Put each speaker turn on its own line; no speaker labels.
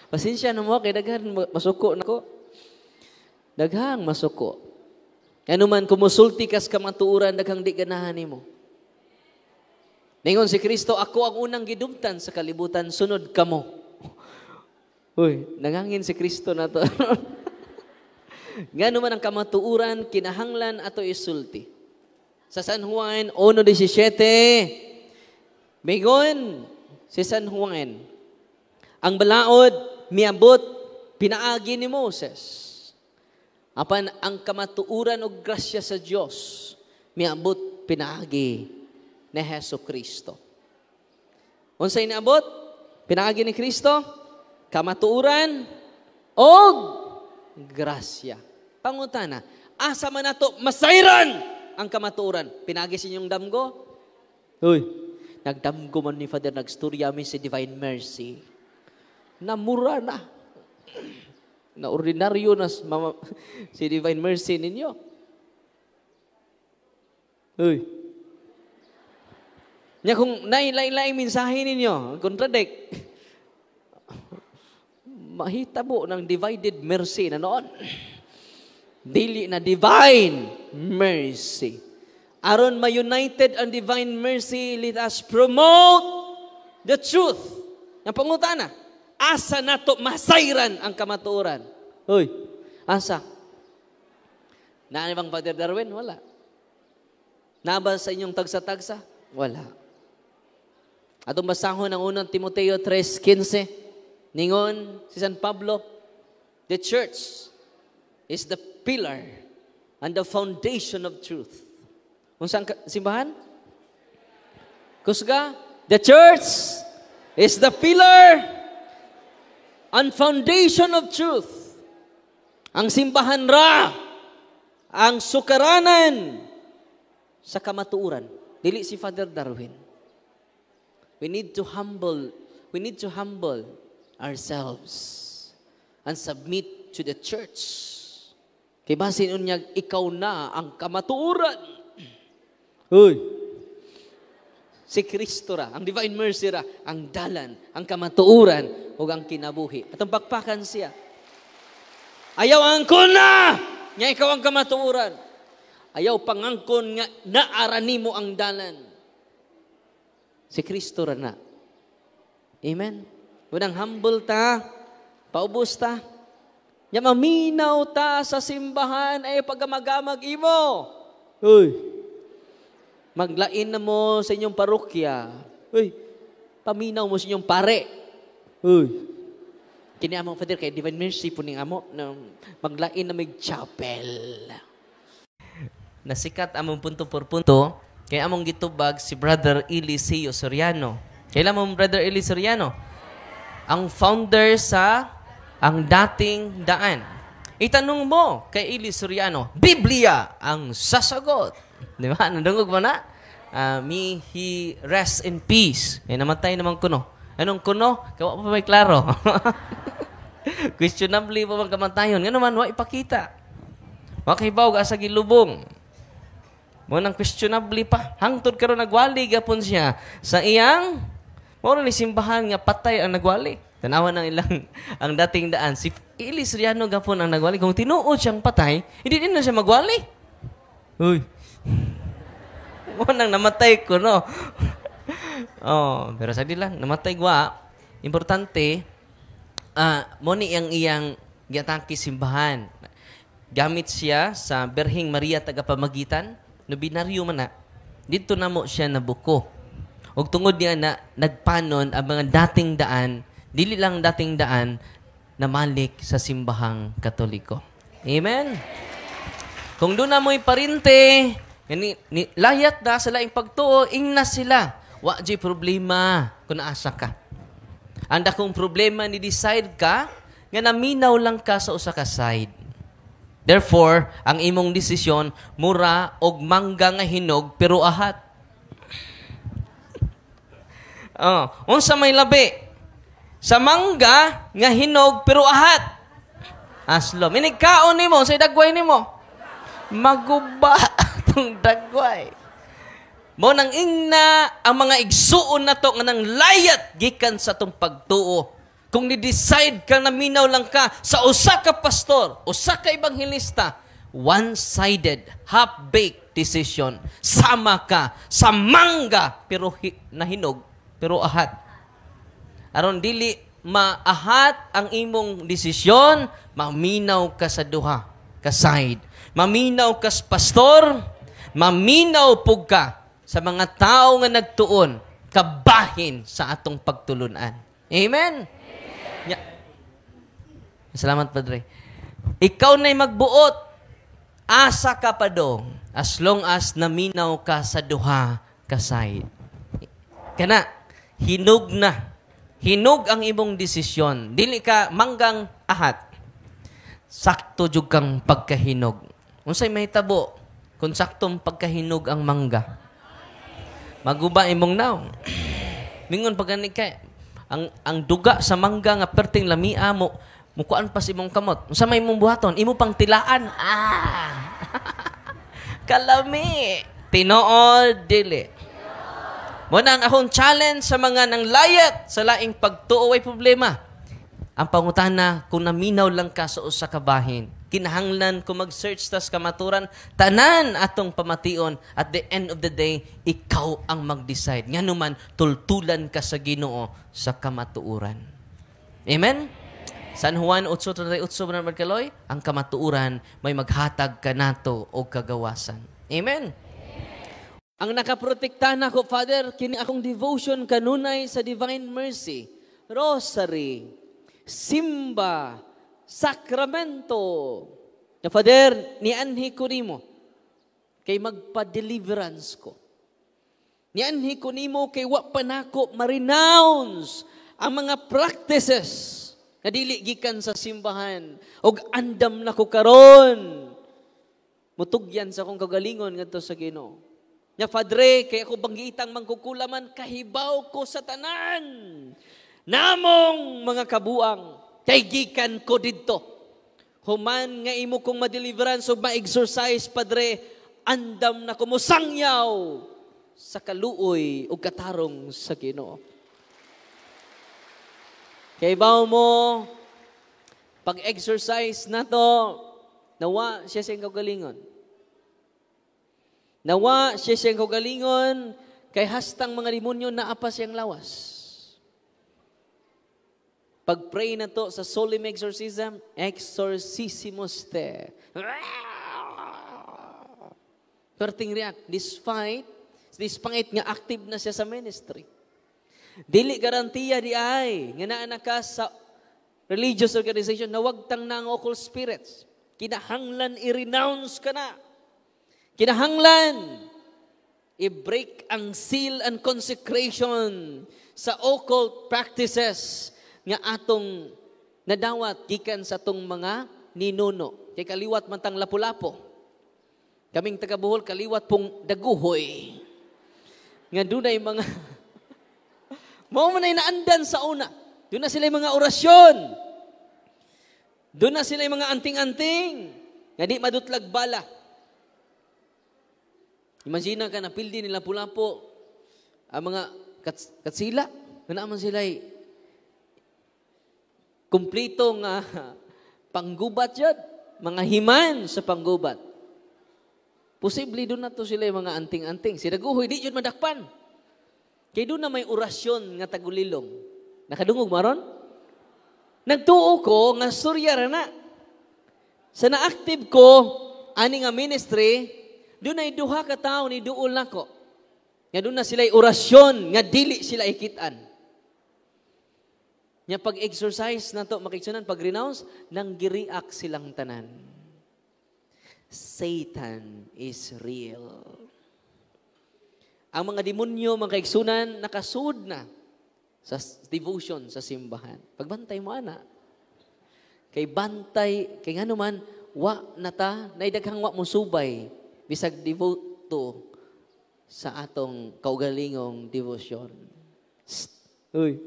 Pasensya na mo kay daghan masuko nako. Daghang masuko. Ngano man kumusulti kas kamatuoran, daghang di ganahan nimo. Ningon si Kristo, "Ako ang unang gidumtan sa kalibutan, sunod kamo." Uy, nangangin si Kristo na to. Ngano man ang kamatuoran, kinahanglan ato isulti. Sa San Juan 1:17, mingon si San Juan, "Ang balaod miabot pinaagi ni Moses. Apan ang kamatuoran og grasya sa Dios miabot pinaagi ni Hesus Kristo." Unsay niabot? Pinaagi ni Kristo? Kamatuoran og grasya. Pangutana, asa man nato masayran ang kamatuoran? Pinaagi sa inyong damgo? Uy, nagdamgo man ni Father, nagstorya mi si Divine Mercy. Namura na. Na ordinaryo na mama, si Divine Mercy ninyo. Uy. Nya kung nailay-lay mensahe ninyo, contradict, mahitabo ng divided mercy na noon. Dili na divine mercy. Aron ma-united ang divine mercy, let us promote the truth. Ang pangutana, asa nato masayran ang kamatuoran? Uy, asa? Naa bang Father Darwin? Wala. Naa ba sa inyong tagsa-tagsa? Wala. Atong basahon ang unang Timoteo 3:15. Ningon si San Pablo, "The church is the pillar and the foundation of truth." Unsang simbahan? Kusga, the church is the pillar and foundation of truth. Ang simbahan ra ang sukaranan sa kamatuoran. Dili si Father Darwin. We need to humble ourselves and submit to the church. Kay basin unyag ikaw na ang kamatuoran. Uy. Si Kristo ra, ang divine mercy ra, ang dalan, ang kamatuoran ug ang kinabuhi. Atong pakpakan siya. Ayaw angkon na nga ikaw ang kamatuoran. Ayaw pangangkon nga naara nimo ang dalan. Si Kristo ra na. Amen. Unang humble ta, paubos ta. Nya maminaw ta sa simbahan ay pagamagamag imo. Uy. Maglain na mo sa inyong parokya. Uy, paminaw mo sa inyong pare. Uy. Kini among Father kay Divine Mercy po ning amo na maglain na may chapel. Nasikat among punto por punto kay among gitubag si Brother Eliseo Soriano. Kailan mo Brother Eli Soriano? Ang founder sa Ang Dating Daan. Itanong mo kay Eli Soriano, Biblia ang sasagot. Di ba? Nadungog mo na? May he rest in peace. Eh, namatay naman kuno. Anong kuno? Kawa pa may klaro. Questionably pa bang kamatayon? Nga naman, wa ipakita. Wa kahibaw asa gilubong. Mo nang questionably pa. Hangtod karon nagwali gapon siya sa iyang mao ni simbahan nga patay ang nagwali. Tanawa ng ilang Ang Dating Daan. Si Eli Soriano gapon ang nagwali. Kung tinuod siyang patay, hindi din na siya magwali. Uy. Mo nang namatay ko, no? Oh, pero sa di lang, namatay gwa. Importante, mo ni ang iyang giatake simbahan. Gamit siya sa Birheng Maria Tagapamagitan, nobinaryo man na. Dito na mo siya nabuko. Ug tungod niya na nagpanon ang mga dating daan, dili lang dating daan, namalik sa simbahang Katoliko. Amen? Kung doon na mo'y parinte, ni, ni, layat na sa laing pagtuo, ingna sila. Wa jay problema kung naasa ka. Ang dakong problema ni decide ka, nga naminaw lang ka sa usa ka side. Therefore, ang imong desisyon, mura og mangga nga hinog pero ahat. Oh, unsa may labi? Sa mangga nga hinog pero ahat. Aslo. Minig kaon nimo, sa dagway nimo. Maguba atong dagway. Mo nang ingna ang mga igsuon nato nga nang layat gikan sa atong pagtuo. Kung ni-decide ka na minaw lang ka sa usa ka pastor, usa ka ebanghelista, one-sided, half-baked decision. Sama ka sa mangga, pero nahinog, pero ahat. Aron dili maahat ang imong desisyon, maminaw ka sa duha ka side. Maminaw ka sa pastor, maminaw pug ka sa mga tao nga nagtuon kabahin sa atong pagtulunan. Amen? Amen. Salamat, Padre. Ikaw na'y magbuot, asa ka pa dong, as long as naminaw ka sa duha ka side. Kana, hinog na. Hinog ang imong desisyon. Dili ka manggang ahat. Sakto jud kang pagkahinog. Unsay mahitabo kung saktong pagkahinog ang mangga? Maguba imong naong. Mingon pag gani kay ang duga sa mangga nga perting lamia mo mukuan pa sa imong kamot. Unsa may imong buhaton? Imo pang tilaan. Ah. Kalami. Tinuod dili. Mo na ang akong challenge sa mga nang layat sa laing pagtuo ay problema. Ang pangutana, kung naminaw lang ka sa usa ka bahin, kinahanglan kung mag-search tas kamaturan, tanan atong pamation, at the end of the day, ikaw ang mag-decide. Nga naman, tultulan ka sa Ginoo sa kamatuoran. Amen? San Juan 8:38 man kaloy, ang kamatuoran may maghatag kanato og kagawasan. Amen? Ang nakaprotekta nako, Father, kini akong devotion kanunay sa Divine Mercy, Rosary, Simba, Sacramento. Na Father, nianhi ko nimo kay magpa-deliverance ko. Nianhi ko nimo kay wa pa nako ma-renounce ang mga practices nga dili gikan sa simbahan og andam na ko karon mutugyan sa akong kagalingon ngadto sa Ginoo. Nya Padre, kay ako banggiitang mangkukulaman, kahibaw ko sa tanan namong mga kabuang, kay gikan ko didto. Human nga imo kong ma-deliverance ug ma-exorcise, Padre, andam na ko mosangyaw sa kaluoy ug katarong sa Ginoo. Kay baw mo, pag-exercise na to, nawa siya siyang kaugalingon. Nawa siya siyang kaugalingon, kay hastang mga demonyo naa pa siyang lawas. Pag-pray na to sa solemn exorcism, exorcismus te. Perting react, despite nga active na siya sa ministry. Dili garantiya di ay, nga naa na ka sa religious organization, nawagtang na ang occult spirits. Kinahanglan i-renounce ka na. Kinahanglan i-break ang seal and consecration sa occult practices nga atong nadawat gikan sa atong mga ninuno. Kay kaliwat man tang lapu-lapo. Kaming taga Bohol, kaliwat pong daguhoy. Nga dunay mga mao man ay naandan sa una. Doon na sila mga orasyon. Doon na sila mga anting-anting. Nga di madutlag bala. Imagine ka, napildi nila lapu-lapo ang mga katsila. Nga naman sila ay kumplito nga panggubat yun. Mga himan sa panggubat. Posible doon na to sila yung mga anting-anting. Si Daguhoy, di yun madakpan. Kaya doon na may orasyon nga tagulilong. Nakadungog maron? Nagtuo ko nga surya ra na. Sa na-active ko, ani nga ministry, doon ay duha ka tawo ni duol nako. Nga doon na sila orasyon nga dili sila ikitan. Nya pag-exercise na to, makiksunan, pag-renounce, nang giriak silang tanan. Satan is real. Ang mga demonyo, mga kaiksunan, nakasud na sa devotion sa simbahan. Pagbantay mo, ana. Kay bantay, kay nga naman, wa na ta, naidaghang wa mo subay, bisag devoto sa atong kaugalingong devotion. Shh. Uy.